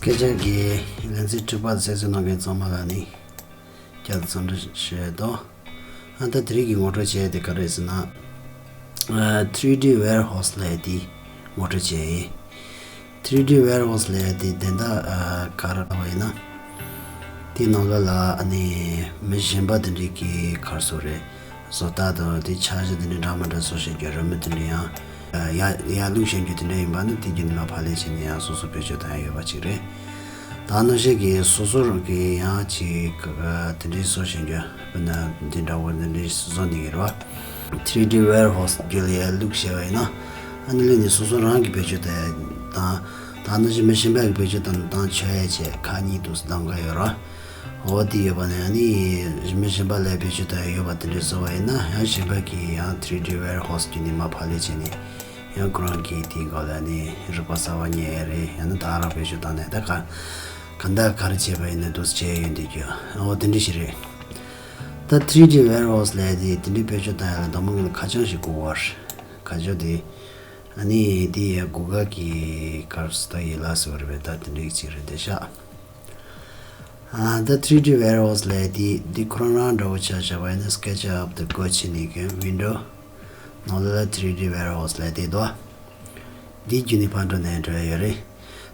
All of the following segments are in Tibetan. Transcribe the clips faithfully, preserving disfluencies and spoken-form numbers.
སྐད་ཆ་གི་ལན་ཚིག་དྲི་བ་གསལ་སྟོན་གནང་མཁན་ཚང་མ་ལ་ནི་བསྐྱར་དུ་འཚམས་འདྲི་ཞུ་ཡས་དང་། ཨ་ད་དེ་རིང་གི་ངོ་སྤྲོད་བྱས་དེ་ག་རེ་ཟེར་ན། ཨ་ཐི་རི་ཌི་ཝེར་ཧའུ་སི་ལབ་ཡས་དེ་ངོ་སྤྲོད་བྱས་ཡིན། ཐི་རི་ཌི་ཝེར་ཧའུ་སི་ལབ་ཡས་དེ་དོན་དག་ཨ་ག་རེ་ལབ་པ་ཡིན་ན། དེའི་ནང་ལོགས་ལ་ཨ་ནི་མི་གཞན་པ་དེ་འདྲས་ཀྱིས་ག་རེ་ཟེར་རེད། བཟོ་ལྟ་དང་དེ་འཆར་གཞི་དེ་འདྲས་འདྲ་མི་འདྲ་བཟོ་བཞིན་རྒྱུ་རེད། མི་དེ་འདྲས་ཡང་ཡར་ཡར་བླུགས་བཞིན་རྒྱུ་དེ་འདྲས་ཡིན་པ་ནི་དེ་རྒྱུ་ནི་མར་ཕབ་ལེན་བྱས་ནས་ཡང་སོ་སོ་བེད་སྤྱོད་བཏང་ཡ་ཡོད་པ་ཅིག་རེད། ད་ནང་བཞིན་གྱི་སོ་སོ་རང་གིས་ཡང་ཅིག་དེ་འདྲས་བཟོ་བཞིན་རྒྱུ་དཔེར་ན་འདི་འདྲ་བོ་འདི་འདྲས་བཟོ་ནི་ཡིན་རེད་བ། ཐི་རི་ཌི་ཝེར་ཧའུ་སི་བརྒྱུད་ལ་ཡར་བླུགས་བྱས་པ་ཡིན་ན། ཨ་ནི་བླུགས་ནས་སོ་སོ་རང་གིས་བེད་སྤྱོད་བཏང་ཡ་དང་། ད་ནང་བཞིན་མི་གཞན་པ་གིས་བེད་སྤྱོད་བཏང་བཏང་ཆོག་ཡ་བྱས་ཁག་གཉིས་འདུག་གདམ་ག་ཡོད་རེད། འོ་དེ་ཡོད་པ་ནས་ཨ་ནི་མི་གཞན་པ་ལ་བེད་སྤྱོད་བཏང་ཡ་ཡོད་པ་དེ་འདྲས་བཟོ་བ་ཡིན་ན་ཡང་གཞན་པ་གིས་ཡང་ཐི་རི་ཌི་ཝེར་ཧའུ་སི་བརྒྱུད་ནས་མར་ཕབ་ལེན་བྱས་ནས་ཡང་ཁོ་རང་གིས་དེའི་སྒང་ལ་ཨ་ནི་རིག་པ་གསར་པ་རྙེད་ཡ་རེད། ཡང་ན་ད་རང་བེད་སྤྱོད་བཏང་ནས་ད་ག་ག་འདྲ་ག་རེ་བྱས་པ་ཡིན་ན་འདུག་སེ་བྱས་ཡོད་འདུག་རྒྱུ། འོ་དེ་འདྲ་ཞིག་རེད། ད་ཐི་རི་ཌི་ཝེར་ཧའུ་སི་ལབ་ཡ་དེ་དེ་འདྲའི་བེད་སྤྱོད་བཏང་ཡ་ལ་དང་པོ་ངོས་ལ་ཁ་བྱང་ཞིག་དགོས་པ་རེད། ཁ་བྱང་དེ་ཨ་ནི་དེ་ཡ་གུ་གལ་གྱི་ག་རེ་ཟེར་ད་ཡི་ལ་ཟེར་བ་རེད་པས། ད་དེ་འདྲའི་ཅིག་རེད་དེ་ཤག་ཨ་ད་ཐི་རི་ཌི་ཝེར་ཧའུ་སི་ལབ་ཡ་དེ་འདི་ཁོ་རང་རང་འདྲ་བོ་ཆ་བཞག་པ་ཡིན་ན་སྐེ་ཆ་ཨབ་དེ་སྒོ་ཕྱེ་ནས་གི་ཝིན་ཌོ་ནང་ལ་ལ་ཐི་རི་ཌི་ཝེར་ཧའུ་སི་ལབ་དེ་འདུག་འདིའི་བརྒྱུད་ནས་ཕར་འགྲོ་ནས་འགྲོ་ཡ་ཡོད་རེད།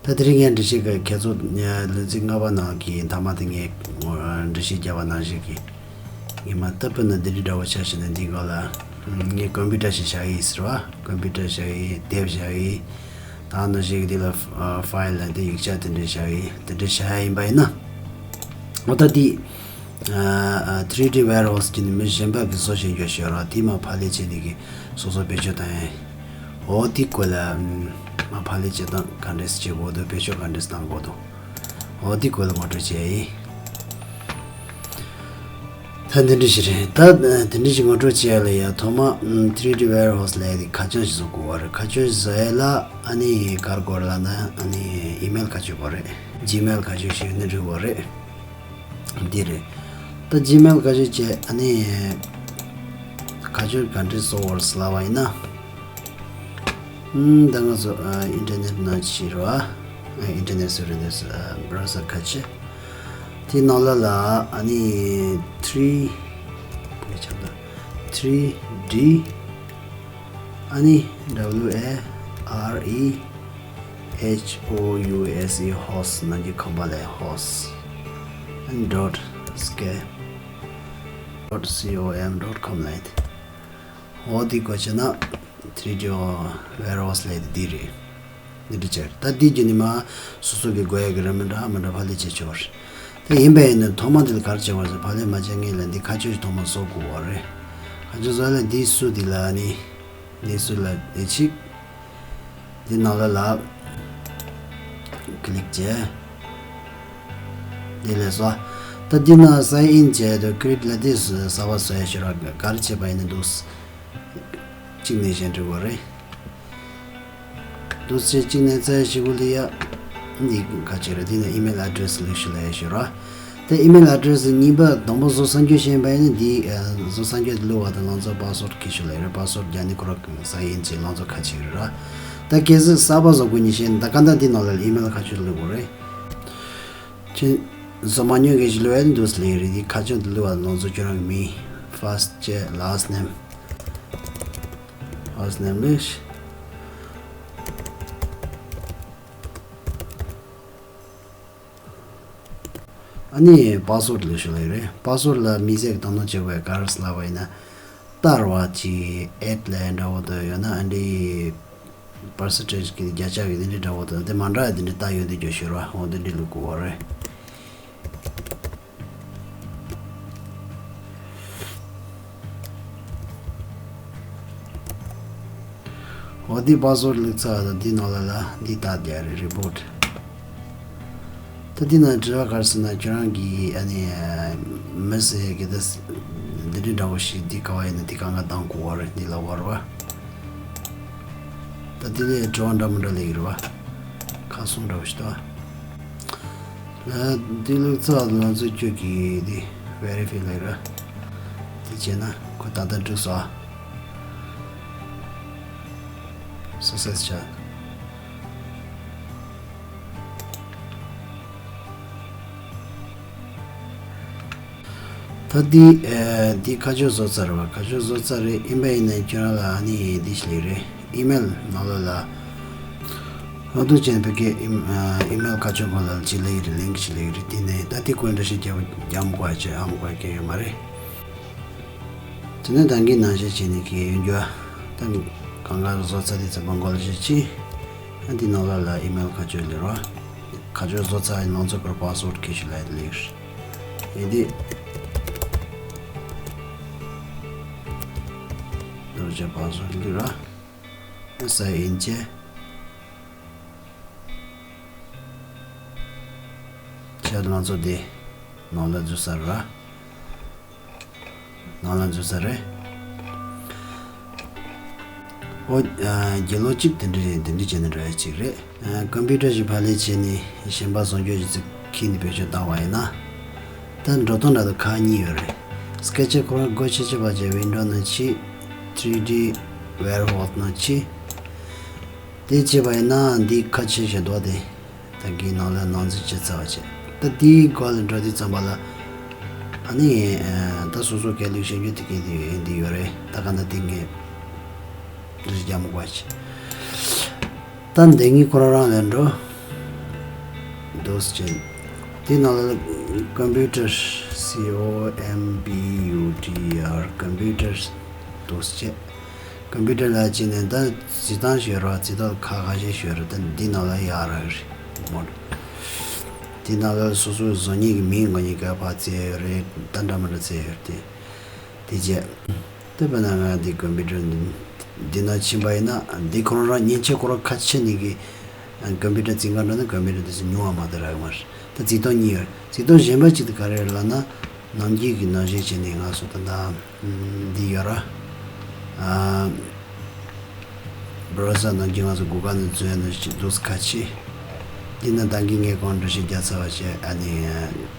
ད་དེ་རིང་ངས་འགྲེལ་བཤད་ཀྱི་ཁྱེད་ཚོ་ལན་ཚིགས་ལྔ་པ་ནང་གི་མཐའ་མ་དེ་ངས་འགྲེལ་བཤད་བརྒྱབ་པ་ནང་བཞིན་གྱི་ངས་མ་ལྟ་བུ་ན་འདི་འདྲའི་འདྲ་བོ་ཆ་བཞག་ན་འདི་སྒང་ལ་ངས་ཀམ་པུ་ཊར་ཞིག་བཞག་ཡིན་ཟེར་བ། ཀམ་པུ་ཊར་བཞག་ཡིན། དེབ་བཞག་ཡིན། ད་ནང་བཞིན་གྱི་འདི་ལ་ཕ་ཡིལ་ལ་འདི་ཡིག་ཆ་དེ་འདྲ་བཞག་ཡིན། དེ་འདྲ་བཞག་ཡ་ཡིན་པ་ཡིན་ན། འོ་ད་འདི། ཐི་རི་ཌི་ཝེར་ཧའུ་སི་གྱི་ནི་མི་གཞན་པ་གིས་བཟོ་བཞིན་ཡོད་ཤོད་ར་དེ་མར་ཕབ་ལེན་བྱས་ནས་གི་སོ་སོ་བེད་སྤྱོད་བཏང་ཡ། འོ་དེ་སྐོར་ལ་མར་ཕབ་ལེན་བྱེད་སྟངས་ག་འདྲས་བྱེད་དགོས་འདུག་བེད་སྤྱོད་ག་འདྲས་གཏང་དགོས་འདུག་འོ་དེ་སྐོར་ལ་ངོ་སྤྲོད་བྱས་ཡིན། ད་འདི་འདྲ་ཞིག་རེད། ད་འདི་འདྲ་ཞིག་ངོ་སྤྲོད་བྱས་ཡ་ལ་ཡ་ཐོག་མ་ཐི་རི་ཌི་ཝེར་ཧའུ་སི་ལབ་ཡ་དེ་ཁ་བྱང་ཞིག་བཟོ་དགོས་པ་རེད། ཁ་བྱང་ཞིག་བཟོ་ཡ་ལ་ཨ་ནི་ག་རེ་དགོས་རེད་ལབ་ན་ཨ་ནི་ཨི་མེལ་ཁ་བྱང་དགོས་རེད། ཇི་མེལ་ཁ་བྱང་ཞིག་ཡོད་ན་འགྲིག་གི་རེད། འདི་རེད། ད་ཇི་མེལ་ག་ཅིག་བྱས་ཨ་ནི་ཁ་བྱང་ག་འདྲས་བཟོ་བར་ལབ་པ་ཡིན་ན། ཨུམ་ད་ང་ཚོ་ཨ་ཨིན་ཊར་ནེཊ་ནང་ཕྱིན་རོགས། ཨ་ཨིན་ཊར་ནེཊ་ཟེར་རེད་འདི་ཨ་བྷ་རའུ་ཟར་ཁ་ཕྱེ། དེའི་ནང་ལ་ལ་ཨ་ནི་ཐི་རི་ཐི་རི་ཌི་ཨ་ནི་W A R E H O U S E ཧའུ་སི་ནང་གི་ཁང་པ་ལས་ཧའུ་སི་ཨ་ནི་ཌོཊ་སི་ཀེ་ཌོཊ་སི་ཨོ་ཨེམ་ཌོཊ་ཀོམ་ལས། འོ་འདི་སྒོ་ཕྱེ་ན་ཐི་རི་ཌི་ཝེར་ཧའུ་སི་ལས་འདི་རེད། འདི་འདྲ་བྱས། ད་འདི་བརྒྱུད་ནས་མར་སོ་སོ་གི་དགོས་ཡ་གི་ར་མི་འདྲ་མི་འདྲ་ཕབ་ལེན་བྱེད་ཆོག་རེད། དེ་ཡིན་པས་ཡིན་ན་ཐོག་མ་འདི་ལ་ག་རེ་བྱེད་དགོས་ཟེར་ཕབ་ལེན་མ་བྱས་སྔོན་ལ་འདི་ཁ་བྱང་ཞིག་ཐོག་མ་བཟོ་དགོས་པ་རེད། ཁ་བྱང་བཟོ་ཡ་ལ་འདི་སུ་འདི་ལ་ནི། འདི་སུ་ལ་འདི་གཅིག་འདི་ནང་ལ་ལ་ཀི་ལིག་བྱས། འདི་ལས་སོ། ད་འདི་ན་སའིན་ཨིན་བྱས་དུ་ཀི་རིད་ལ་འདི་སུ་གསར་པ་བཟོ་ཡ་ཞུ་ར་ག་རེ་བྱེད་པ་ཡིན་ན་འདུག་གཅིག་ནས་གཞན་འགྲིག་པ་རེད། འདུག་སེ་གཅིག་ནས་རྩ་ཡ་ཞིག་གུ་ལི་ཡ། འདི་ག་ཅིག་རེད། འདི་ནས་ཨི་མེལ་ཨ་ཌི་རེ་སི་ལུགས་ཤིག་ལ་ཡ་ཞུ་ར། དེ་ཨི་མེལ་ཨ་ཌི་རེ་སི་གཉིས་པ་དང་པོ་བཟོ་སངས་རྒྱས་ཤེས་པ་ཡིན་ན་འདི་ཨ་བཟོ་སངས་རྒྱས་བླུགས་པ་དང་ལང་ཚོ་པ་སི་ཝར་ཌི་ཁྱེར་ཤོག་ལབ་ཡོད་རེད། པ་སི་ཝར་ཌི་རྒྱ་ནི་ཁོ་ར་སའིན་ཨིན་བྱས་ལང་ཚོ་ཁ་ཕྱེ་རེད་ར། ད་གལ་སྲིད་གསར་པ་བཟོ་དགོས་ཉིན་ཤེས་ན་ད་ག་འདྲ་འདི་ནང་ལ་ཨི་མེལ་ཁ་ཕྱེ་བླུགས་དགོས་རེད། ཁྱེད་བཟོ་མ་མྱོང་མཁན་ཞིག་བླུགས་ཡ་འདུག་ལབ་ཡོད་རེད། འདི་ཁ་ཕྱེ་འདི་བླུགས་པ་ལང་ཚོ་ཁྱོད་རང་གི་མིང་ཕར་སི་ཊི་བྱས་ལ་སི་ཊི་ནེམ། ལ་སི་ཊི་ནེམ་ལས། ཨ་ནི་པ་སི་ཝར་ཌི་ལུགས་ཤིག་ལབ་ཡོད་རེད། པ་སི་ཝར་ཌི་ལ་དམིགས་བསལ་གྱི་བཏང་སྣང་བྱེད་དགོས་ཡ་ག་རེ་ལབ་པ་ཡིན་ན། བསྟར་བ་ཅིག་ཨེཌ་ལབ་ཡ་འདྲ་བོ་དང་ཡང་ན་ཨ་འདྲའི་པར་སེན་ཊེ་ཇི་གི་བརྒྱ་ཆ་གི་དེ་འདྲའི་འདྲ་བོ་དང་དེ་མ་འདྲ་ཡ་དེ་འདྲའི་བསྟར་ཡོང་དུས་རྒྱུ་ཤོར་བ་འོ་དེ་འདྲའི་བླུགས་དགོས་པ་རེད། འོ་འདི་པ་སི་ཝར་ཌི་བླུགས་ཚར་བ་དང་འདི་ནང་ལ་ལ་འདི་བཏགས་བསྡད་རེད། རི་པོར་ཊི། ད་འདི་ནང་དྲི་བ་ག་རེ་ཟེར་ན་ཁྱོད་རང་གིས་ཨ་ནི་མི་ཟེར་ཡ་གི་ད་འདི་འདྲའི་འདྲ་བོ་ཞིག་འདི་ག་བ་ཡིན་ན་འདི་གང་ག་བཏང་དགོས་པ་རེད། འདི་ལ་བར་བ། ད་འདི་ལས་དྲི་བ་འདྲ་མི་འདྲ་ལས་ཀྱི་རེད་བ། ཁ་གསུམ་འདྲ་བོ་ཞིག་འདུག་བ། ལ་འདི་ལུགས་ཚ་ལ་ཚོ་ཁྱོད་ཀྱིས་འདི་ཝེ་རི་ཕའི་ལས་ར། འདི་བྱས་ན་ཁོ་ད་ལྟ་འགྲིག་སོང་ཨ། སག་སེ་སི་བྱ། ད་འདི་ཨ་འདི་ཁ་ཕྱོགས་བཟོ་ཚར་བ། ཁ་ཕྱོགས་བཟོ་ཚར་རེད། ཡིན་པ་ཡིན་ན་ཁྱོད་རང་ལ་ཨ་ནི་འདི་ཞིག་ལས་རེད། ཨི་མེལ་ནང་ལོགས་ལ་ཨོ་དུ་ཅན་ཕ་གི་ཨི་ཨ་ཨི་མེལ་ཁ་ཕྱོགས་ཁོ་ལ་ཅིག་ལས་ཀྱི་རེད། ལིང་ཞིག་ལས་ཀྱི་རེད། དེ་ནས་ད་དེ་ཀོ་འདྲ་ཞིག་རྒྱབ་རྒྱབ་དགོས་བྱས་ཨ་མ་དགོས་ཀྱི་ཡོད་མ་རེད། དེ་ནས་ད་གིན་ནང་བཞིན་བྱས་ནས་ཀྱི་ཡོད་རྒྱུ་ད་གང་ག་བཟོ་ཚར་དེ་ཚོ་མ་འགོལ་བྱས་ཅི། ཨ་འདི་ནང་ལོགས་ལ་ཨི་མེལ་ཁ་ཕྱོགས་ལས་རོ། ཁ་ཕྱོགས་བཟོ་ཚར་ཡིན་ལང་ཚོ་ཁོར་པ་སི་ཝར་ཌི་ཁྱེར་ཞིག་ལ་ལས་ཀྱི་རེད། ཡིན་དེ། རྡོ་རྗེ་བང་སོ་འདི་ར། སའིན་ཨིན་བྱས། བྱས་ལང་ཚོ་དེ་ནང་ལ་འཛུལ་ཚར་ར། ནང་ལ་འཛུལ་ཚར་རེད། ཨོ། ཨ་རྒྱལ་ལོ་གཅིག་དེ་འདྲ་རེད། དེ་འདྲ་བྱས་ནས་འགྲོ་ཡ་གཅིག་རེད། ཨ་ཀམ་པུ་ཊར་ཞིག་ཕར་ལས་བྱས་ནས་གཞན་པ་བཟོ་རྒྱུ་ཞིག་ཅིག་ཁྱེར་ནས་བེད་སྤྱོད་བཏང་བ་ཡིན་ན། ད་འགྲོ་སྟངས་འདྲ་དང་ཁག་གཉིས་ཡོད་རེད། སི་ཀེ་ཆི་ཁོ་རང་སྒོ་ཕྱེ་ཕྱེ་བ་བྱས་ཝིན་ཌོ་ནང་ཕྱེ། ཐི་རི་ཌི་ཝེར་ཧོ་སི་ནང་ཕྱེ། དེ་བྱས་པ་ཡིན་ན་འདི་ཁ་ཕྱེ་བཞིན་འདུག་དེ། ད་གིན་ནང་ལ་ནང་འཛུལ་བྱས་ཚར་བ་བྱས། ད་དེའི་སྒོ་ལ་འགྲོ་དུས་ཙམ་པ་ལ། ཨ་ནི་ཨ་ད་སོ་སོ་ག་ལུགས་བྱེད་རྒྱུ་དེ་ག་དེ་ཡིན་དེ་ཡོད་རེད། ད་ག་ད་དེ་ངས་འདི་རྒྱ་མོ་བ་བྱས། ད་འདི་ངས་ཁོ་རང་རང་ལ་འགྲོ། འདུག་སེ་བྱས། དེ་ནང་ལ་ཀམ་པུ་ཊར། སི་ཨོ་ཨེམ་པི་ཡུ་ཊི་ཨར། ཀམ་པུ་ཊར། འདུག་སེ་བྱས། ཀམ་པུ་ཊར་ལ་ཕྱིན་ནས་ད་བྱེད་སྟངས་ཤིག་ཡོད་རེད་བ། བྱེད་སྟངས་ཁག་ཁ་ཤས་ཤིག་ཡོད་རེད། ད་འདི་ནང་ལ་ཡར་རག་རེད་མོད། འདི་ནང་ལ་སོ་སོའི་བཟོ་མཁན་གྱི་མིང་ངོ་མ་ག་པར་བརྩི་ཡ་ཡོད་རེད། ད་འདྲ་མི་འདྲ་བརྩི་ཡ་ཡོད་རེད་དེ། དེ་རྗེས། ད་དཔེར་ན་ང་འདི་ཀམ་པུ་ཊར་འདི་ནང་ཕྱིན་པ་ཡིན་ན་འདི་ཁོ་རང་རང་མཉེན་ཆས་ཁོ་རང་ཁ་ཕྱེ་ནས་གི་ཀམ་པུ་ཊར་རྩེད་ག་འགྲོ་ན་ཀམ་པུ་ཊར་དེ་ཚོ་ཉུང་བ་མ་གཏོགས་རག་གི་མ་རེད། ད་རྩེད་སྟངས་གཉིས་ཡོད་རེད། རྩེད་སྟངས་གཞན་པ་གཅིག་དེ་ག་རེ་རེད་ལབ་ན། ནམ་རྒྱུན་གྱི་ནང་བཞིན་བྱས་ནས་ང་ཚོ་ད་ལྟ་འདི་ཡོད་ར། ཨ་བྷ་རོ་ཟར་ནང་རྒྱུན་ང་ཚོ་གུ་གལ་ནང་འཛུལ་ཡ་ནང་བཞིན་འདུག་སེ་ཁ་ཕྱེ། འདི་ནང་ད་གིན་ངས་གོང་འགྲེལ་བཤད་རྒྱག་ཚར་བ་བྱས། ཨ་ནི་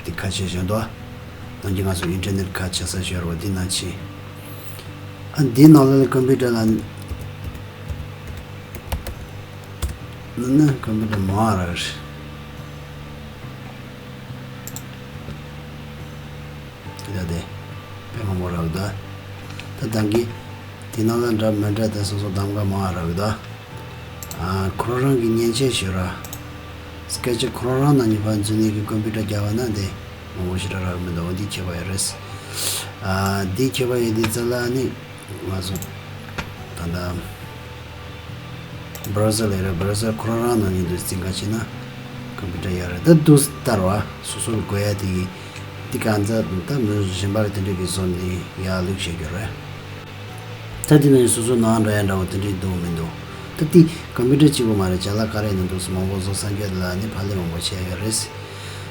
འདི་ཁ་ཕྱེ་བཞིན་འདུག་ནང་རྒྱུན་ང་ཚོ་ཨིན་ཊར་ནེཊ་ཁ་ཕྱེ་ས་ཤོར་བ་འདི་ནང་ཕྱིན། ཨ་འདི་ནང་ལ་ཀམ་པུ་ཊར་ལ་ནི་ནི་ཀམ་པུ་ཊར་མང་ར་རེད། ད་དེ་དཔེ་མང་པོ་རག་ད། ད་ད་གིན་དེ་ནང་ལ་འདྲ་མི་འདྲ་དེ་སོ་སོ་གདམ་ག་མང་རག་ད། ཨ་ཁོ་རང་རང་གི་མཉེན་ཆས་ཤོར་ར། སི་ཀེ་ཆི་ཁོ་རང་རང་ནང་ནས་ཕར་འཛུལ་ནས་གི་ཀམ་པུ་ཊར་རྒྱག་པ་ན་དེ་མང་པོ་ཞིག་རག་རག་མི་འདུག་འོ་འདི་ཁྱད་པར་ཡོད་རེད། ཨ་འདི་ཁྱད་པར་ཡོད་དུས་ཙམ་ལ་ནི་ང་ཚོ་ད་ལྟ་བྷ་རོ་ཟར་ལས་ར། བྷ་རོ་ཟར་ཁོ་རང་རང་ནང་ནས་འདུག་རྩེད་ག་ཕྱིན་ན་ཀམ་པུ་ཊར་ཡོད་རེད། ད་འདུག་སེ་ལྟར་བ་སོ་སོར་དགོས་ཡ་དེ་གི་དེ་གང་ཚ་ད་མི་གཞན་པར་དེ་འདྲ་གི་བཟོ་ནས་ཡར་བླུགས་བྱེད་རྒྱུ་རེད། ད་དེ་ནས་སོ་སོ་ནང་འགྲོ་ཡ་འདྲ་བོ་དེ་འདྲའི་འདུག་མི་འདུག་ད་དེ་ཀམ་པུ་ཊར་གཅིག་པོ་མ་རེད། ཅ་ལག་ག་རེ་ཡིན་ན་འདུག་སེ་མང་པོ་བཟོ་ས་འགྱོད་ལ་ནི་ཕ་ལེ་མང་པོ་བྱས་ཡོད་རེད།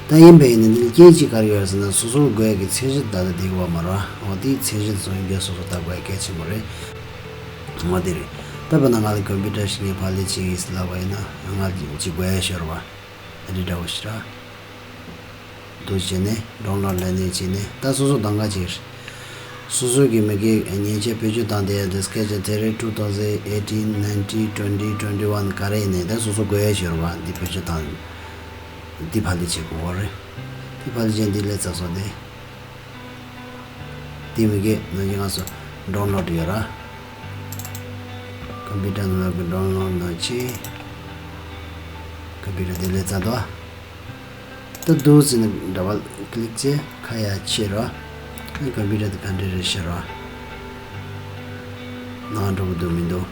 ད་ཡིན་པས་ཡིན་ན་འདི་ལ་རྐྱེན་གཅིག་ག་རེ་ཡོད་ཟེར་ན། སོ་སོར་དགོས་ཡ་གི་ཚད་གཞི་ད་ལྟ་དེ་གི་བ་མ་རེད། འོ་དེའི་ཚད་གཞི་བཟོ་ཡོང་རྒྱུ་སོ་སོ་ད་དགོས་ཡ་གལ་ཆེན་པོ་རེད། འོ་དེ་རེད། ད་དཔེར་ན་ང་ལ་ཀམ་པུ་ཊར་ཞིག་ངས་ཕར་ལེན་བྱེད་ཀྱི་ཡིན་ཟེར་ལབ་པ་ཡིན་ན་ང་ཅིག་དགོས་ཡ་ཤོར་བ། ཨ་འདི་འདྲ་བོ་ཞིག་ར། འདུག་བྱས་ནས་ཌའུན་ལོཌ་ལ་ནས་བྱས་ནས་ད་སོ་སོ་གདམ་ག་བྱེད། སོ་སོ་གི་མི་གི་མཉེན་ཆས་བེད་སྤྱོད་བཏང་དེ་ཡ་དེ་སི་ཀེ་ཆི་ཐེ་རི་two thousand eighteen, nineteen, twenty, twenty-one ག་རེ་ཡིན་ནའི་ད་སོ་སོ་དགོས་ཡ་ཤོར་བ་འདི་བེད་སྤྱོད་བཏང་། འདི་ཕར་ལེན་བྱེད་དགོས་རེད། འདི་ཕར་ལེན་བྱས་འདི་ལས་ཚ་སོ་དེ། དེ་མི་དགེ་ནང་བཞིན་ང་ཚོ་ཌའུན་ལོཌ་ཡོད་ར། ཀམ་པུ་ཊར་ནང་ལོགས་ཀྱི་ཌའུན་ལོཌ་ནང་ཕྱིན། ཀམ་པུ་ཊར་དེ་ལས་ཚ་དོ། ད་འདུག་སེ་ནི་འདྲ་བ་ཀི་ལིག་བྱས་ཁ་ཡར་ཕྱེ་ར། ཨ་ཀམ་པུ་ཊར་དེ་ག་འདྲ་རེད་ཤེས་ར། ནང་འགྲོ་གི་འདུག་མི་འདུག་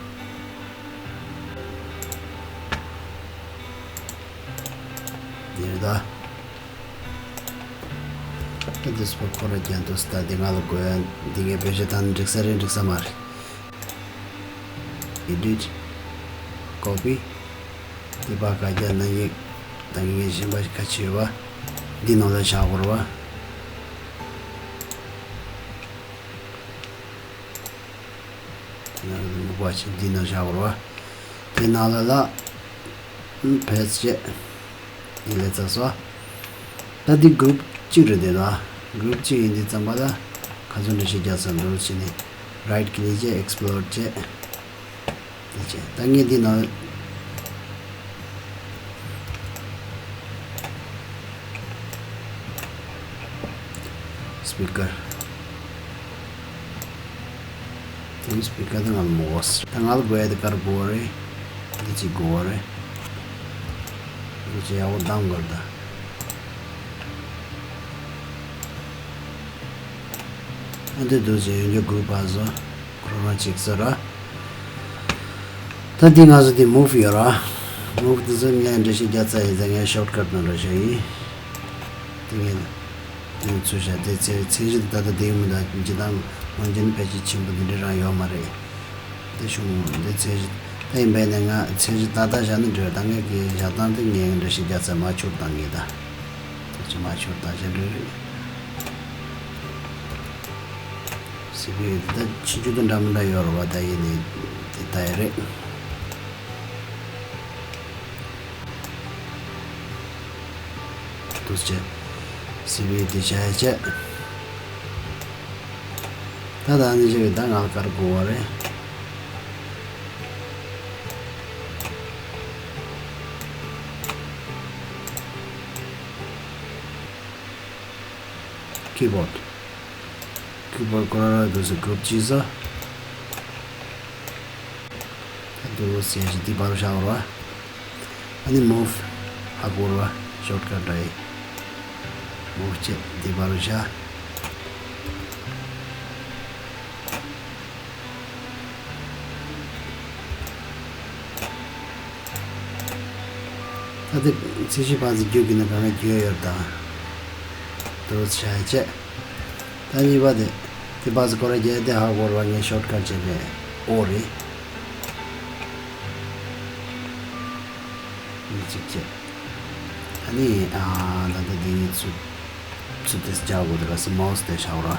འདི་རེད་ད། ད་འདི་སྤོ་ཁོ་ར་རྒྱན་དུ་སྟ་འདི་ང་ལ་དགོས་ཡ་འདི་ངས་བེད་སྤྱོད་བཏང་ན་འགྲིག་ས་རེད་འགྲིག་ས་མ་རེད། ཨེ་ཌིཊ། ཀོ་པི། འདི་པར་ཀ་རྒྱ་ནང་བཞིན་ད་གིན་ངས་གཞན་པ་ཞིག་ཁ་ཕྱེ་ཡོད་པ། འདི་ནང་ལ་བཞག་དགོས་རེད་པ། ནང་ལ་མུ་བ་ཆེ་འདི་ནང་བཞག་དགོས་རེད་པ། དེ་ནང་ལ་ལ། ཕེ་སི་ཊི་བྱས། འདི་ལས་ཚར་སོང་། ད་འདི་གུ་རུབ་གཅིག་རེད་དེ་ལ། གུ་རུབ་གཅིག་ཡིན་དུས་ཙམ་པ་ལ་ཁ་ཚོན་འདྲ་ཞིག་རྒྱག་ས་འདུག་བྱས་ནས་རའིཊ་ཀི་ལིག་བྱས་ཨེགས་པི་ལོཌ་བྱས། འདི་བྱས། ད་ངས་འདི་ནང་སི་པི་ཀར། དེ་སྤི་ཀར་དེ་ང་ལ་མོ་གོས། ད་ང་ལ་དགོས་ཡ་དེ་གར་དགོས་རེད། འདི་གཅིག་དགོས་རེད། འདི་གཅིག་ཡག་པོ་བཏང་དགོས་རེད་ད། ཨ་འདི་འདུག་ཅེས་ཡོན་ཇོ་གུ་རུ་པ་བཟོ། ཁོ་རང་གཅིག་བཟོ་ར། ད་འདི་ང་ཚོ་འདི་མུ་བྷི་ཡོད་ར། མུ་བྷི་འདི་ཚོ་ངས་འགྲེལ་བཤད་རྒྱག་ཚར་ཡིན་ཙང་ངས་ཤོར་ཀཊ་ནང་འགྲོ་ཤོག་ཡིན། འདི་ངས། དེ་ནས་ཚུར་བཞག་དེ་ཚེ་ཚེ་གཞི་ད་ལྟ་དེ་ཡོང་མི་འདུག་སྤྱི་བཏང་ངོས་འཛིན་ཕལ་ཆེར་ཆེན་པོ་འདི་འདྲ་རང་ཡོད་མ་རེད། དེ་བྱུང་འདི་ཚེ་གཞི་ད་ཡིན་པས་ནས་ང་ཚེ་གཞི་ད་ལྟ་བཞག་ན་འགྲོ་ད་ངས་ཀྱི་བཞག་སྟངས་དེ་ངས་འགྲེལ་བཤད་རྒྱག་ཚར་མ་ཆུར་བཏང་གི་ད། ཚེ་གཞི་མ་ཆུར་བཏང་བཞག་འགྲོ་རེད། སི་བི་ཡུ་ད་ཕྱི་རྒྱུ་དང་འདྲ་མི་འདྲ་ཡོད་རེད་བ། ད་ཡིན་ནི་དེ་ད་ཡ་རེད། འདུག་ཅེ། སི་བི་ཡུ་དེ་བྱ་ཡ་བྱས། ད་ད་ནི་བྱས་ད་ང་ལ་ག་རེ་དགོས་པ་རེད། ཀི་བོཌ། ཀི་བོཌ་ཁོ་རང་རང་འདུག་སེ་གུ་རུབ་བྱས་སོ། ད་འདུག་སེ་ཞིག་འདི་བར་བཞག་རོགས། ཨ་ནི་མུ་བྷི་ཧ་གོ་རོགས། ཤོར་ཀཊ་འདྲ་ཡི། མུ་བྷི་བྱས་འདི་བར་བཞག། ད་ལྟ་ཚེ་གཞི་ཕར་ཚུར་རྒྱུག་གི་ན་ག་ན་རྒྱུག་ཡོད་དང་། དུ་བྱ་བྱས། ད་གཉིས་པ་དེ་དེ་ཕར་ཚུར་སྐོར་ར་རྒྱག་དེ་ཧ་གོ་ར་ངས་ཤོར་ཀཊ་བྱས་པའི་ཨོ་རེད། གཉིས་གཅིག་བྱས། ད་ནི་ཨ་ད་ལྟ་འདི་ཚུར་ཚུར་དེ་རྒྱག་དགོས་དེ་ག་སི་མའོ་སི་དེ་བཞག་ར།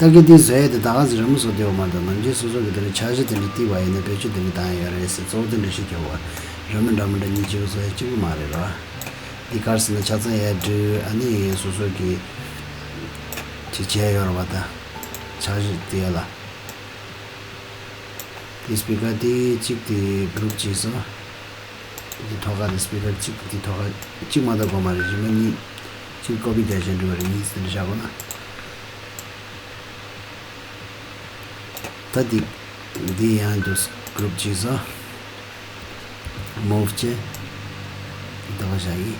ད་གི་དེ་བཟོ་ཡས་དེ་ད་ག་ཟེ་རི་མོ་བཟོ་དེ་ཡོད་མ་རེད། ནམ་རྒྱུན་སོ་སོ་གི་དེ་ནི་འཆར་གཞི་དེ་འདྲ་བཏིགས་པ་ཡིན་ན་བེད་སྤྱོད་དེ་འདྲ་བཏང་ཡ་ཡོད་རེད་ཟེར། གཙོ་བོ་དེ་འདྲ་ཞིག་གྱོ་བ། རི་མོ་འདྲ་མི་འདྲ་གཉིས་གཅིག་བཟོ་ཡ་གཅིག་པུ་མ་རེད་ར། འདི་གར་ཟེར་ན་ཆ་ཚང་ཡ་འབྲི་ཨ་ནི་སོ་སོ་གི་ཅིག་བྱས་ཡོད་རེད་བ། ད་འཆར་གཞི་དེ་ཡ་ལ། དེ་སྤི་ཀར་དེ་གཅིག་དེ་གུ་རུབ་བྱས་སོ། དེ་ཐོག་ཁ་དེ་སྤི་ཀར་གཅིག་དེ་ཐོག་ཁ་གཅིག་མ་གཏོགས་དགོས་མ་རེད། རིན་མེད་གཉིས། གཅིག་ཀོ་པི་རྒྱག་བཞིན་འགྲོ་བ་རེད། གཉིས་དེ་འདྲ་བཞག་དགོས་ན། ད་འདི་འདི་ཡང་དུ་གུ་རུབ་བྱས་སོ། མུ་བྷི་བྱས། འདི་ལྟ་བ་བཞག་ཡིན།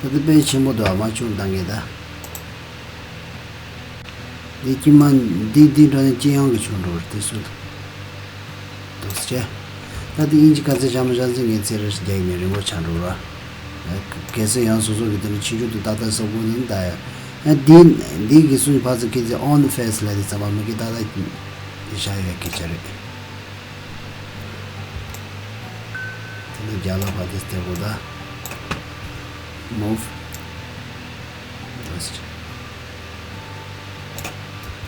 ད་ལྟ་དཔེ་ཆེན་པོ་འདུག་ཨ། མ་བྱུང་བཏང་གི་ད། འདི་ཀྱི་མ་འདི་འདི་འགྲོ་ནས་སྤྱི་ཡོངས་ཀྱི་བྱུང་འགྲོ་བར་དེ་སུ་འདུག་ཟེར། ད་འདི་དབྱིན་ཇི་ག་ཚད་བྱ་མ་བྱ་ཚད་ངས་ཚེ་རེ་རྒྱག་ཡིན་མེད་རིང་པོ་ཆགས་འགྲོ་ར། གལ་སྲིད་ཡང་སོ་སོ་གི་དེ་ནི་ཕྱི་རྒྱུད་དུ་ཏག་ཏག་བཟོ་དགོས་ནི་ད་ཡ། ཡང་འདི་འདི་གི་སུ་ཕ་ཚོ་ཀི་ཚེ་ཨོན་ཕེ་སི་ལ་དེ་ཚང་མ་མི་གི་ཏག་ཏག་བཞག་ཡོད་སྐད་ཆ་རེད། དེ་ནས་རྒྱ་ལོ་བ་དེ་སྟེ་བོ་ད། མུ་བྷི།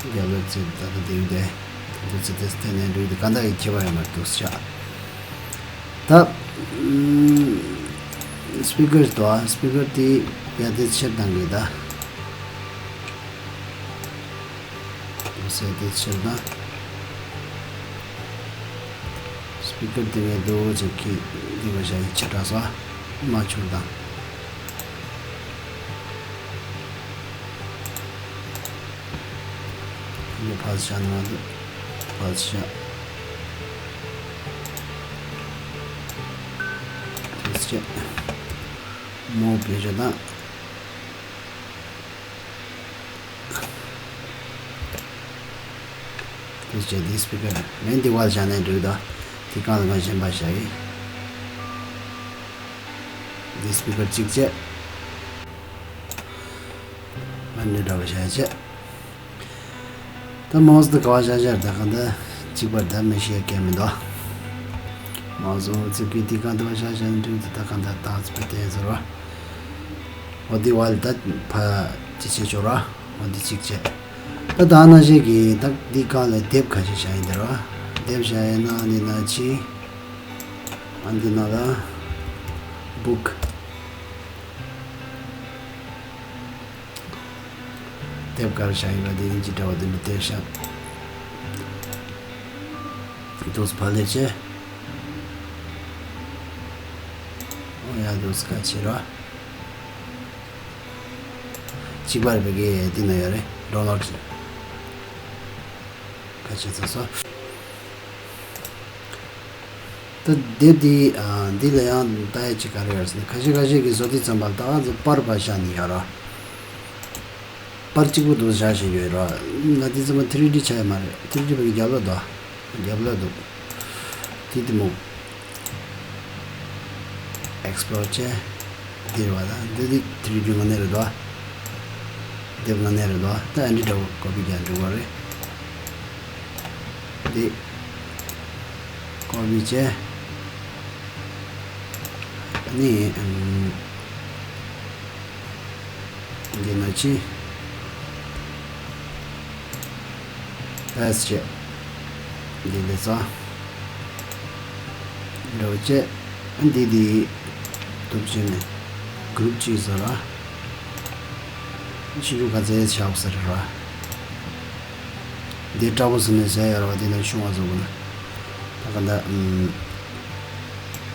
རྒྱ་ལོ་ཚེ་ད་ལྟ་དེ་ཡིན་ཏེ། དེ་ཚེ་དེ་སྟེ་ནས་འགྲོ་ཡི་དེ་ག་འདྲ་ཡི་ཁྱད་པར་ཡོད་མ་འདུག་ཤག་ད་སྤི་ཀར་དོ་སྤི་ཀར་དེ་ཡ་དེ་ཕྱིར་བཏང་གི་ད། དུ་སེ་དེ་ཕྱིར་ན། སྤི་ཀར་དེ་ངས་དོ་ཅིག་གི་འདི་བ་ཞག་ཡི་ཕྱིར་དྲག་ས་མ་ཆུར་དང་། འདི་ཕར་བཞག་ན་འདི་ཕར་བཞག་དུ་སེ་མོ་བེད་སྤྱོད་དང་། དེ་བྱས་འདི་སྤི་ཀར་མེན་འདི་བར་བཞག་ནས་འགྲིག་དོ། དེ་གང་ལ་གང་གཞན་པ་བཞག་ཡིན། འདི་སྤི་ཀར་གཅིག་བྱས། མ་འདི་འདྲ་བ་བཞག་བྱས། ད་མའོ་སི་དེ་ག་བ་བཞག་བཞག་ད་གང་ད་གཅིག་པར་ད་མི་ཤེས་མཁན་མི་འདུག་མའོ་སི་འོ་ཚིག་གི་དེ་གང་ད་བ་བཞག་བཞག་ནས་འགྲིག་དོ། ད་གང་ད་ད་ཚིག་པ་དེ་ཟེར་བ། འོ་དེ་བ་ལ་ད་ཕ་ཅི་བྱེད་ཆོག་ར། འོ་འདི་གཅིག་བྱས། ད་ད་ན་ཞིག་གི་ད་འདི་གང་ལ་དེབ་ཁ་ཤས་བཞག་ཡིན་དེ་ར། དེབ་བཞག་ཡིན་ན་འདི་ན་ཆི། ཨ་འདི་ན་ལ་བུག་དེབ་གར་བཞག་ཡིན་པ་འདི་ཡིན་གྱི་འདྲ་བ་འདི་འདྲ་དེབ་བཞག་དུས་ཕ་ལེ་ཆེ། འོ་ཡ་དུས་ཁ་ཆེ་ར། གཅིག་པ་རེད། བོད་སྐད་འདི་ན་ཡོད་རེད། ཌའུན་ལོཌ་ཁ་ཤས་ཚར་སོང་། ད་དེབ་འདི་ཨ་འདི་ལ་ཡང་ལྟ་ཡ་གཅིག་ག་རེ་ཡོད་ཟེར་ན། ཁ་ཤས་ཁ་ཤས་ཀྱིས་བཟོ་དུས་ཙམ་པ་ད་ག་ཚོད་པར་པར་བཞག་ནས་ཡོད་ར། པར་གཅིག་པུ་འདུག་བཞག་བཞིན་ཡོད་ར། ང་འདི་ཙམ་པ་ཐི་རི་ཌི་ཆགས་ཡ་མ་རེད། ཐི་རི་ཌི་བོད་སྐད་རྒྱབ་ལ་འདུག་རྒྱབ་ལ་འདུག་དེ་དེ་མོ། ཨེགས་པོར་ཊ་བྱས། འདིར་བ་ད་འདི་འདི་ཐི་རི་ཌི་ངོ་ནས་རེད་དོ། དེབ་ངོ་ནས་རེད་དོ། ད་ཨ་འདི་འདྲ་བོ་ཀོ་པི་རྒྱག་འགྲོ་བ་རེད། འདི་ཀོ་པི་བྱས། ཨ་ནི་ཨམ། འདི་ན་ཅི། པེ་སི་ཊི་བྱས། འདི་ལས་ཚ། འགྲོ་བྱས། འདི་འདི། གཏུབ་བྱས་ནས། གུ་རུབ་ཅིག་བཟོ་ར། ཕྱི་རུ་ག་ཚད་ཆགས་ཟེར་ར། འདི་འདྲ་བོ་བཟོ་ནས་བཟོས་ཡོད་ར་བ། འདི་ན་ཆུང་བ་བཟོ་དགོས་ན། ད་ག་འདྲ་ཨམ།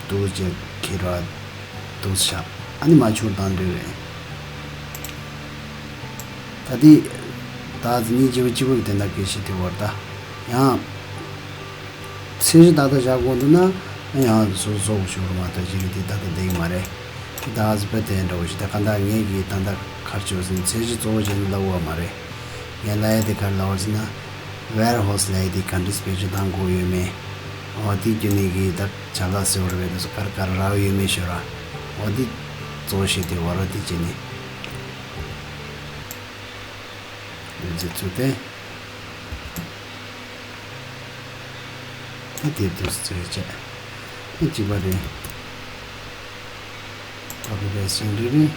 འདུག་ཅེས་ཁྱེར་བ་འདུག་ཤག་ཨ་ནི་མ་ཆུང་དང་འདྲ་རེད། ད་འདི་ད་ཉིན་གཅིག་པུ་གཅིག་པུ་གི་དེ་འདྲ་གི་ཤི་དེ་བར་ད་ཡང་ཚེས་བཞི་ཏག་ཏག་བཞག་དགོས་འདུག་ན་ཡང་བཟོ་བཟོ་ཞུ་རུ་མ་གཏོགས་གཞི་གི་དེ་ཏག་ཏག་བསྡད་ཀྱི་མ་རེད། དེ་ད་གཟི་པ་དེ་འདྲ་བོ་ཞིག་ད་ག་འདྲ་ངེད་ཀྱི་ད་ལྟ་གར་བྱོས་ཟིན་ཚེས་བཞི་གཙོ་བོ་བྱས་ནས་ལབ་དགོས་མ་རེད། ངས་ལབ་ཡ་དེ་ག་རེ་ལབ་པ་ཟེར་ན། ཝེར་ཧའུ་སི་ལབ་ཡ་དེ་ག་འདྲས་བེད་སྤྱོད་གཏང་དགོས་ཡོད་མེད། འོ་དེ་བརྒྱུད་ནས་གི་ད་བྱ་ག་ཟེར་བ་རེད་པས། དེ་ཚོ་ག་རེ་ག་རེ་རག་ཡོད་མེད་ཤོད་ར། འོ་དེ་གཙོ་བོ་བྱས་ཏེ་ཝར་ཌི་དེ་བྱས་ནས་འདི་ཚོ་དེ་ད་དེབ་དེ་ཚོ་བྱས་ད་གཅིག་པ་རེད། ཀོ་པི་པེ་སི་ཊི་བྱས་འགྲིག་རེད།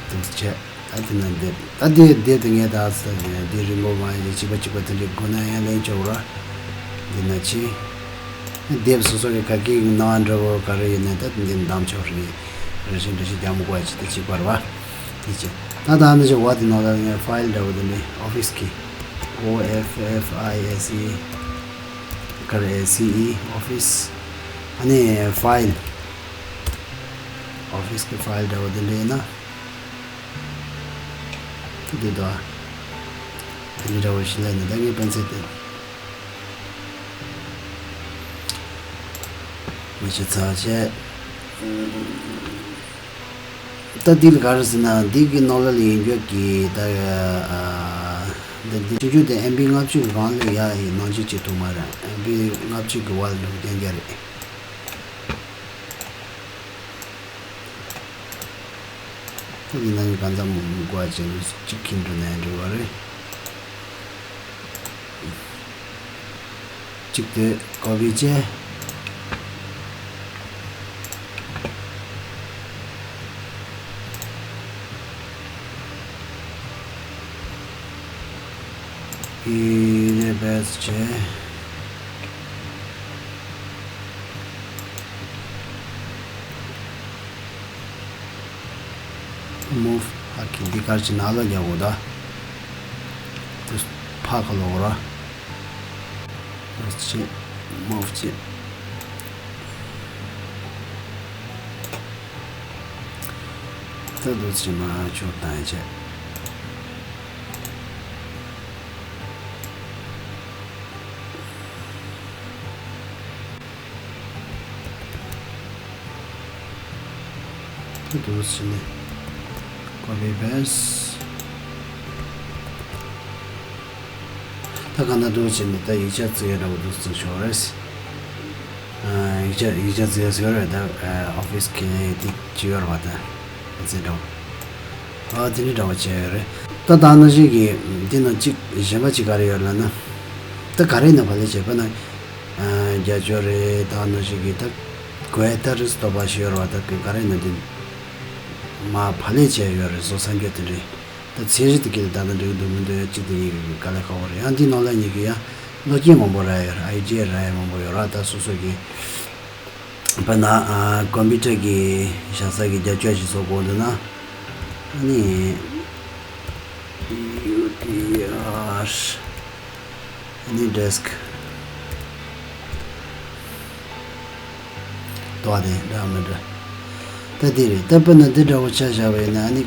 དེ་བྱས། ད་དེ་ན་འདེབས། ད་དེ་འདེབས་དེ་ངས་ད་ས་དེ་རིང་པོ་མ་ཡིན་གཅིག་པ་གཅིག་པ་དེ་འདྲའི་དགོས་ན་ཡང་ལེན་ཆོག་ར། འདི་ན་ཆི། འདེབས་སོ་སོ་གི་ག་གི་ནང་འདྲ་བོ་ག་རེ་ཡིན་ན་ད་འདི་འདམ་ཆོག་རེད། རེ་ཞིག་འདྲ་ཞིག་རྒྱ་མོ་གོ་ཡ་ཆི་ད་གཅིག་པར་བ། དེ་བྱས། ད་ད་ནི་ཞིག་བ་དེ་ནང་ལ་ངས་ཕའིལ་འདྲ་བོ་དེ་འདྲའི་ཨོ་ཕིས་ཀྱི། ཨོ་ཨེཕ་ཨེཕ་ཨའི་ཨེས་ཨི། ག་རེ་སི་ཨི་ཨོ་ཕིས། ཨ་ནི་ཕའིལ། ཨོ་ཕིས་ཀྱི་ཕའིལ་འདྲ་བོ་དེ་འདྲ་ཡིན་ན། འདི་དོ། ཨ་ནི་འདྲ་བོ་ཞིག་ལས་ནི་ད་ངའི་པན་ཚེ་དེ། མི་ཤི་ཚར་བྱས། ད་འདི་ལ་ག་རེ་ཟེར་ན་འདི་གི་ནང་ལ་ལ་ཡིན་རྒྱུ་གི་ད། འདི་འདི་ཆུང་ཆུང་དེ་ཨེམ་བི་ལྔ་བཅུ་གི་སྒང་ལ་ཡ་ཡི་ནང་ཆུ་གཅིག་ཐུག་མ་རེད། ཨེམ་བི་ལྔ་བཅུ་གི་བར་ལ་འགྲོ་གི་རྒྱན་རྒྱ་རེད། ཁོ་གི་ནང་གི་གང་ཙམ་མགོ་བ་ཅན་གཅིག་ཁྱིམ་དུ་ནས་འགྲོ་བ་རེད། གཅིག་དེ་ཀོ་པི་བྱས། ཨི་རེ་བེས་བྱས། མུབ། ཧ་གི་འདི་གར་གྱི་ནང་ལ་རྒྱག་དགོས་ད། དེ་ཕ་ཁ་ལོག་ར། ཅི། མུབ་ཅི། ད་དུ་ཅི་མ་ཆོག་ད་ཡ་ཆེ། ད་འདུག་སེ་བྱས་ནས་ཀོ་པི་པེ་སི་ཊི། ད་ག་ན་འདུག་སེ་བྱས་ནས་ད་ཡིག་ཆ་བརྩི་ཡ་འདྲ་བོ་འདུག་སེ་བྱུང་རེད། ཨ། ཡིག་ཆ་ཡིག་ཆ་བརྩི་ཡ་ཟེར་བ་རེད་ད། ཨ། ཨོ་ཕི་སི་གི་དེ་ཅི་ཡོད་རེད་བ་ད། ཨ་ཙི་འདྲ་བོ། ཨ་དེ་འདྲ་འདྲ་བོ་བྱས་ཡོད་རེད། ད་ད་ནང་བཞིན་གྱི་འདི་ནང་གཅིག་གཞན་པ་གཅིག་ག་རེ་ཡོད་ལབ་ན། ད་ག་རེ་ནང་བ་ལས་བྱས་པ་ན། རྒྱ་ཆོས་རེད། ད་ནང་བཞིན་གྱི་ད་གོས་ད་རིས་ཐོབ་པ་ཞིག་ཡོད་རེད་བ། ད་ག་རེ་ནང་འདི་མ་བ་ལས་བྱས་ཡོད་རེད། བཟོ་ས་འགྱོ་དེ་འདྲས། ད་ཚད་གཞི་དེ་གི་ད་ད་འགྲིག་འདུག་མི་འདུག་ཡ་གཅིག་དེ་ཡིན་གི་དཀའ་ལས་ཁག་པོ་རེད། ཡང་འདི་ནང་ལ་ཉིད་ཀྱི་ཡང་བློ་སྐྱེད་མང་པོ་རག་ཡོད་རེད། ཨའི་ཌི་ཡ་རག་ཡ་མང་པོ་ཡོད་རེད། ད་སོ་སོ་གི་དཔེར་ན་ཨ་ཀོམ་པུ་ཊར་གི་བཞག་ས་གི་རྒྱ་ཆོས་ཞིག་བཟོ་དགོས་འདུག་ན། ཨ་ནི་ཡུ་ཊི་ཨར། ཨ་ནི་ཌེ་སི་ཀི། ད་ བ་དེ་འདྲ་མི་འདྲ། ད་དེ་རེད། ད་དཔེར་ན་འདི་འདྲ་བོ་ཆ་བཞག་པ་ཡིན་ན་ཨ་ནི།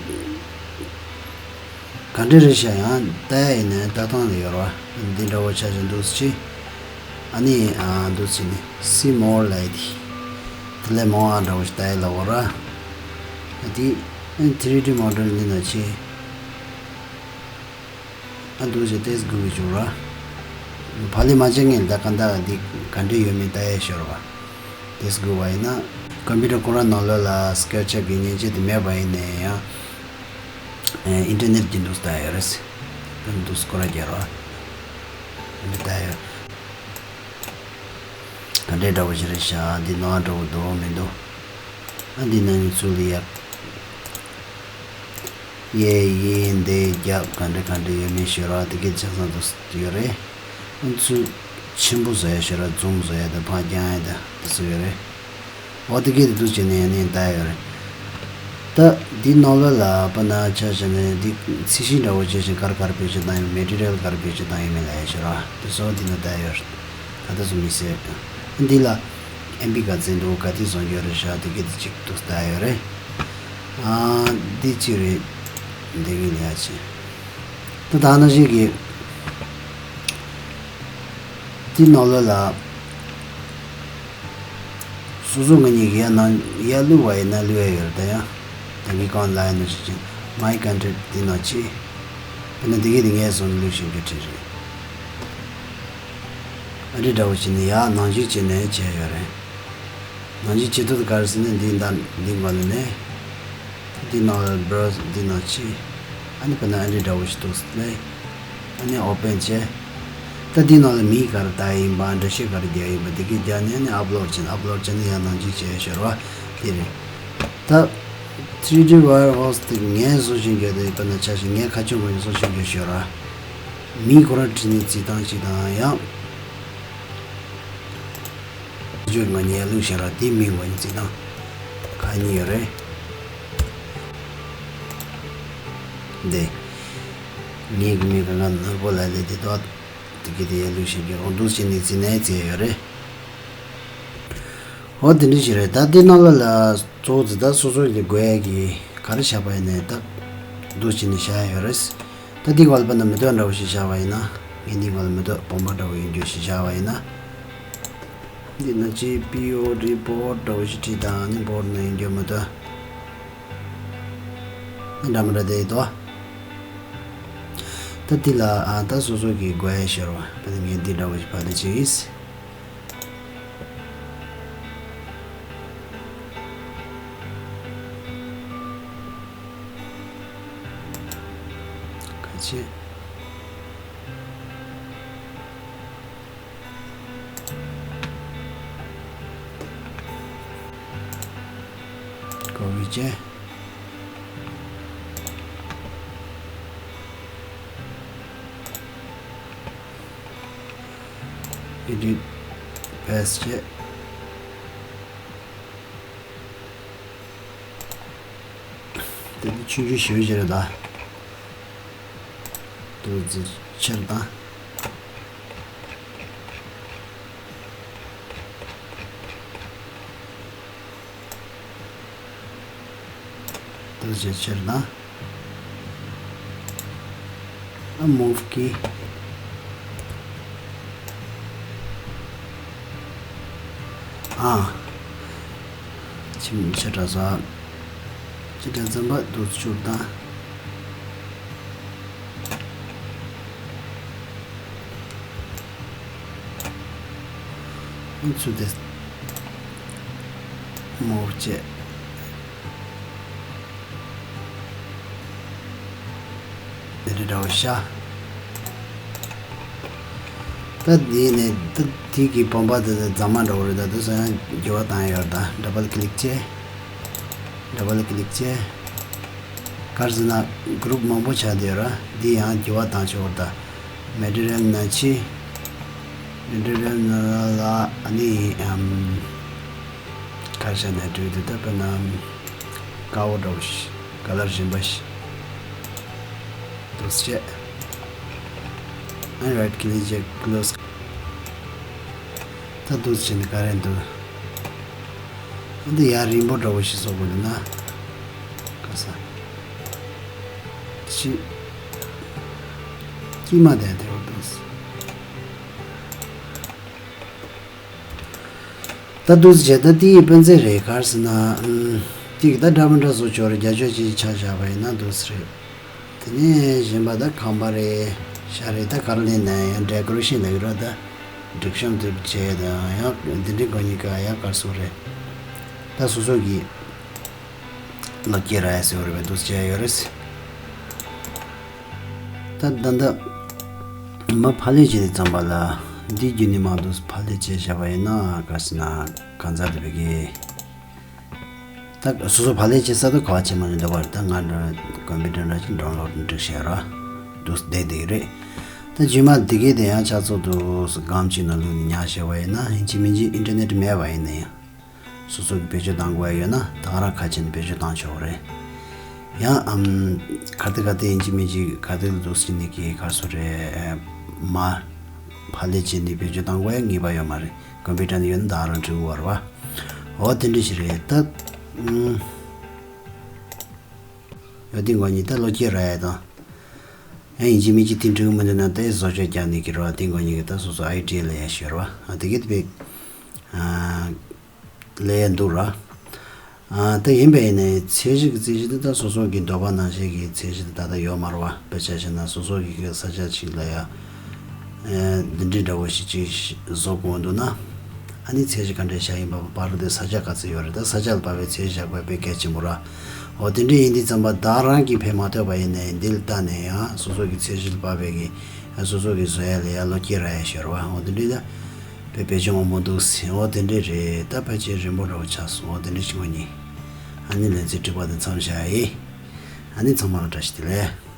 ག་འདྲ་རེད་ཤག་ཡང་ལྟ་ཡ་ཡིན་ན་ལྟ་སྟངས་ལ་ཡོད་རེད་བ། འདི་འདྲ་བོ་ཆ་བཞག་འདུག་སེ་བྱས། ཨ་ནི་ཨ་འདུག་སེ་ནི་see more ལབ་ཡ་དེ། དེ་ལས་མང་བ་འདྲ་བོ་ཞིག་ལྟ་ཡ་ལ་འོ་ར། ཨ་དེ། ཨ་ནི་ཐི་རི་ཌི་མོ་ཌེལ་འདི་ན་ཆེ། ཨ་འདུག་སེ་ཏོག་ཙམ་སྒུག་གི་བྱུང་ར། ཕ་ལི་མ་བྱེད་ངེས་ད་ག་འདྲ་འདི་ག་འདྲ་ཡོད་མེད་ལྟ་ཡ་ཤོར་བ། ཏོག་ཙམ་སྒུག་པ་ཡིན་ན། ཀམ་པུ་ཊར་ཁོ་རང་ནང་ལོགས་ལ་སི་ཀེ་ཆི་གི་མཉེན་ཆས་དེ་མེད་པ་ཡིན་ནའི་ཡང་། ཨིན་ཊར་ནེཊ་ཀྱི་འདུག་ལྟ་ཡོད་རེད། འདུག་སྐོར་ར་རྒྱག་རོགས། འདི་ལྟ་ཡོད། ག་འདྲའི་འདྲ་བོ་ཞིག་རེད་ཤག་འདི་ནང་འདྲ་བོ་འདུག་མི་འདུག་ཨ་འདི་ནང་ནས་ཚུར་ལ་ཡག་ཡེ་ཡེ་འདི་རྒྱབ་ག་འདྲ་ག་འདྲ་ཡོད་མེད་ཤོད་རོགས། དེ་གའི་ཆ་ཚང་དུ་ཡོད་རེད། ཨ་ཚུར་ཆེན་པོ་བཟོ་ཡ་ཤོད་རོགས། ཛུམ་བཟོ་ཡ་དང་ཕར་རྒྱང་ཡ་དང་དེ་ཚོ་ཡོད་རེད། འོ་དེ་གའི་དེ་འདུག་བྱས་ནས་ཡང་ནས་ལྟ་ཡོད་རེད། ད་འདི་ནང་ལོགས་ལ་དཔེར་ན་ཆ་བཞག་ན་འདི་ཚད་གཞི་འདྲ་བོ་བྱས་ཤིང་ག་རེ་ག་རེ་བེད་སྤྱོད་བཏང་ཡོད་མེད། མེ་ཊི་རི་ཡལ་ག་རེ་བེད་སྤྱོད་བཏང་ཡོད་མེད་ལབ་ཡ་ཤོད་རོགས། དེ་ཚོ་འདི་ན་ལྟ་ཡོད་རེད། ད་ལྟ་སུ་མི་ཟེར། འདི་ལ་ཨེམ་བི་ག་ཚད་འདུག་ག་དེ་བཟོ་རྒྱུ་རེད་ཤག་དེ་གའི་དེ་གཅིག་ཏུ་ལྟ་ཡོད་རེད། ཨ་འདི་གཅིག་རེད། འདི་གི་ལས་ཡ་ཆེ། ད་ད་ནང་བཞིན་གྱི་འདི་ནང་ལོགས་ལ་སོ་སོ་ང་གཉིས་ཀྱི་ཡ་ནང་ཡ་བླུགས་པ་ཡིན་ན་བླུགས་ཡ་ཡོད་རེད། ད་ཡང་ད་གིན་གང་ལ་ཡིན་ན་ཞིག་ཅིག་མའི་ཀོན་ཊེག་འདི་ནང་ཆེ། དཔེར་ན་འདི་གའི་འདི་ངས་བཟོས་ནས་བླུགས་ཤིག་རྒྱུ་བྲིས་རེད། ཨ་འདྲ་འདྲ་བོ་བྱས་ནས་ཡ་ནང་བཞིན་བྱས་ནས་བྱས་ཡོད་རེད། ནང་བཞིན་བྱེད་ཐུབ་ག་རེ་ཟེར་ན་འདི་འདྲ་འདི་མ་ལ་ནས། འདི་ནང་ལ་བྷི་རའོ་ཛར་འདི་ནང་ཆེ། ཨ་ནི་དཔེར་ན་ཨ་འདྲ་འདྲ་བོ་ཞིག་འདུག་ལས། ཨ་ནི་ཨོ་པན་བྱས། ད་འདི་ནང་ལ་མིང་ག་རེ་བཏགས་ཡིན་པ་འགྲེལ་བཤད་ག་རེ་རྒྱག་ཡིན་པ་འདི་གའི་རྒྱག་ནས་ཨ་ནི་ཨབ་ལོཌ་བྱས་ནས་ཨབ་ལོཌ་བྱས་ནས་ཡང་ནང་བཞིན་བྱས་ཤོར་བ་དེ་རེད། ད་ཐི་རི་ཌི་ཝེར་ཧའུ་སི་དེ་ངས་བཟོ་བཞིན་ཡོད་དེ་དཔེར་ན་ཆ་བཞག་ངས་ཁ་ཆུང་ངོས་ནས་བཟོ་བཞིན་ཡོད་ཤོར་བ། མིང་ཁོ་རང་བྲིས་ནས་བརྩི་སྟངས་ཤིག་དང་ཡང་། བརྗོད་ངོ་ཉལ་ལུགས་ཤེས་ར་དེའི་མིང་ངོ་ཉིད་ཅིག་དང་། ཁ་གཉིས་ཡོད་རེད། འདི། ངེད་ཀྱི་མིང་གི་ང་ནོར་བུ་ལ་ལས་དེ་དོ། དེ་གི་དེ་ཡལ་ལུགས་ཤེས་རྒྱུ་རོང་འདུག་ཅིག་ནི་ཅི་ནས་ཅི་ཡོད་རེད། འོ་དེ་འདྲ་ཞིག་རེད། ད་དེ་ནང་ལ་ལ་གཙོ་བོ་དེ་ད་སོ་སོ་ལས་དགོས་ཡ་གི་ག་རེ་བྱ་བ་ཡིན་ནའི་ད་འདུག་ཅིག་ནི་བྱ་ཡ་ཡོད་རེད། ད་འདི་ག་ལ་དཔེར་ན་མེ་ཏོག་འདྲ་བོ་ཞིག་བཞག་པ་ཡིན་ན། ངས་འདི་ག་ལ་མེ་ཏོག་སྦོམ་པ་འདྲ་བོ་ཡིན་རྒྱུ་ཞིག་བཞག་པ་ཡིན་ན། འདི་ན་ཅི་པི་ཨོ་རི་པོ་ཊི་འདྲ་བོ་ཞིག་བྲིས་དང་ནི་བོར་ན་ཡིན་རྒྱུ་མེ་ཏོག་འདྲ་མི་འདྲ་དེ་ཡིན་དོ། ད་འདི་ལ་ཨ་ད་སོ་སོ་གི་དགོས་ཡ་ཤོར་བ་དཔེར་ན་ངས་འདི་འདྲ་བོ་ཞིག་ཕར་ལ་བྲིས། ཁ་ཆེ། ཀོ་པི་བྱས། ཨེ་ཌིཊ་པེ་སི་ཊི་བྱས། དེ་ནི་ཆུང་ཆུང་ཞེ་པོ་ཅིག་རེད་ད། དེ་ཚོ་ཕྱིར་བཏང་། དེ་ཚོ་ཕྱིར་བཏང་། ཨ་མུབ་ཀི། ཨ། ཕྱི་ཕྱི་དྲགས་སོ། ཕྱི་དྲགས་ཙམ་པ་འདུག་བཅུག་དང་། ཚུར་དེ་མུབ་བྱས། དེ་འདྲ་འདྲ་བོ་ཤ། ད་འདི་ནས་ད་དེ་གི་བུམ་པ་དེ་རྫ་མ་འདྲ་བོ་རེད། ད་དེ་ཚོ་ཡང་འགྱུར་བ་བཏང་ཡོད་རེད། ད་ཌབ་བལ་ཀི་ལིག་བྱས། ཌབ་བལ་ཀི་ལིག་བྱས། ག་རེ་ཟེར་ན་གུ་རུབ་མང་པོ་ཆགས་བསྡད་ཡོད་ར། འདི་ཡང་འགྱུར་བ་བཏང་ཆོག་རེད། ད་མེ་ཊི་རི་ཡལ་ནང་ཕྱི། མེ་ཊི་རི་ཡལ་ནང་ལ་ཨ་ནི་ཨམ། ག་རེ་བྱས་ནས་བྲིས་འདུག་ད་དཔེར་ན་དཀར་པོ་འདྲ་བོ་ཞིག་ཀ་ལར་གཞན་པ་ཞིག་འདུག་སེ་བྱས། ཨ་རའིཊ་ཀི་ལིག་བྱས། ཀི་ལོ་སི། ད་འདུག་སེ་བྱས་ནས་ག་རེ་འདུག་འདི་ཡར་རིང་པོ་འདྲ་བོ་ཞིག་བཟོ་དགོས་འདུག་ན། ག་ས། ཅི། ཀྱི་མ་དེ་དེ་བོ་འདུག་ད་འདུག་སེ་བྱས་ད་དེའི་དཔེ་མཛོད་རེད་ག་རེ་ཟེར་ན། ཨུམ། དེ་གི་ད་འདྲ་མི་འདྲ་བཟོ་ཆོག་རེད། རྒྱ་ཆོས་ཅིག་ཆ་བཞག་པ་ཡིན་ན་འདུག་སེ་རེད། དེ་ནས་གཞན་པ་ད་ཁང་པ་རེད། ཤ་རེད། ད་ག་རེ་ལེན་ན་ཡང་ཌེ་ཀོ་རེ་ཤན་ལབ་ཀྱི་རེད། ད་སྒྲིག་གཤོམ་དེ་བྱས་དང་ཡང་འདི་འདྲའི་སྒོ་ཉིས་ཀ་ཡང་ག་རེ་ཟེར་རེད། ད་སོ་སོ་གི་ལོ་སྐྱེས་ར་ཡ་ཟེར་བ་རེད་པས། འདུག་སེ་བྱས་ཡོད་རེད། ད་ད་ད་མ་ཕབ་ལེན་བྱེད་དུས་ཙམ་པ་ལ་འདི་བརྒྱུད་ནས་མར་འདུག་སེ་ཕབ་ལེན་བྱས་བཞག་པ་ཡིན་ན་ག་རེ་ཟེར་ན་གང་ཟག་དེ་བས་ཀྱི། ད་སོ་སོ་ཕབ་ལེན་བྱེད་ས་དེ་ག་བ་བྱེད་མ་ནི་འདྲ་བ་རེད། ད་ང་འདྲ་ཀམ་པུ་ཊར་འདྲ་ཅིག་ཌའོན་ལོཌ་འགྲིག་བྱས་ར་འདུག་སེ་བསྡད་བསྡད་ཀྱི་རེད། ད་རྗེས་མ་འདི་གའི་དེ་ཡང་ཆ་ཚང་འདུག་སེ་སྒམ་གཅིག་ནང་བླུགས་ནས་ཉར་བྱས་པ་ཡིན་ན་ཡིན་གཅིག་མིན་གཅིག་ཨིན་ཊར་ནེཊ་མེད་པ་ཡིན་ན་ཡང་སོ་སོ་གི་བེད་སྤྱོད་གཏང་དགོས་ཡ་ཡོད་ན་ད་ག་རང་ཁ་ཕྱེ་ནས་བེད་སྤྱོད་གཏང་ཆོག་གི་རེད། ཡང་ཨམ། ག་དེ་ག་དེ་ཡིན་གཅིག་མིན་གཅིག་ག་དེ་ལ་འདུག་སེ་ནི་གི་ག་རེ་ཟེར་རེད། མར་ཕབ་ལེན་བྱས་ནས་བེད་སྤྱོད་གཏང་དགོས་ཡ་ངེས་པ་ཡོད་མ་རེད། ཀམ་པུ་ཊར་ནང་ཡོད་ན་ད་ག་རང་འགྲིག་གི་རེད་པ། འོ་དེ་འདྲ་ཞིག་རེད་ད། ཨུམ། ཡོད་དེ་ངོ་གཉིས་ད་ལོ་སྐྱེས་ར་ཡ་དང་། ཡང་ཡིན་གཅིག་མིན་གཅིག་དེ་འགྲིག་གི་མི་འདུག་ན་དེ་བཟོ་བཅོས་རྒྱག་ནས་ཀྱི་ར་བ། དེ་ངོ་གཉིས་ཀྱི་ད་སོ་སོ་ཨའི་ཌི་ཡ་ལ་ཡ་ཤོར་བ། ཨ་དེ་གི་དེ་བས། ཨ། ལ་ཡ་འདུག་ར། ཨ་ད་ཡིན་པས་ནས་ཚད་གཞི་གི་རྩིས་གཞི་དེ་ད་སོ་སོ་གི་འདོད་པ་ནང་བཞིན་གྱི་ཚད་གཞི་དེ་ད་ལྟ་ཡོད་མ་རེད་པ། དཔེ་ཆ་བཞག་ན་སོ་སོ་གི་གི་ས་ཆ་ཅིག་ལ་ཡ། ཨེ། འདི་འདྲའི་འདྲ་བོ་ཞིག་ཅིག་བཟོ་དགོས་འདུག་ན། ཨ་ནི་ཚད་གཞི་ག་འདྲས་བཞག་ཡིན་པ་བར་དུ་ས་ཆ་ག་ཚོད་ཡོད་རེད། ད་ས་ཆ་ལ་བབས་པའི་ཚད་གཞི་བཞག་དགོས་དཔེ་གལ་ཆེན་པོ་ར། འོ་དེ་འདྲས་ཡིན་དུས་ཙམ་པ་བདག་རང་གིས་ཕན་མ་ཐོགས་པ་ཡིན་ནའི་འདི་ལ་ལྟ་ནས་ཡང་སོ་སོ་གི་ཚད་གཞི་ལ་བབས་པའི་གི་ཡང་སོ་སོ་གི་བཟོ་ཡ་ལ་ཡང་ལོ་སྐྱེས་ར་ཡ་ཤོར་བ། འོ་དེ་འདྲས་ད་དཔེ་བེད་སྤྱོད་མང་པོ་འདུག་ཟེར། འོ་དེ་འདྲས་རེད། ད་ཕལ་ཆེར་རིང་པོ་འདྲ་བོ་ཆགས་སོང་། འོ་དེ་འདྲས་ཞིག་ངོ་གཉིས། ཨ་ནི་ལན་ཚིག་དྲུག་པ་དེ་མཚམས་བཞག་ཡིན། ཨ་ནི་ཚང་མ་ལ་བཀྲ་ཤིས་བདེ་ལེགས།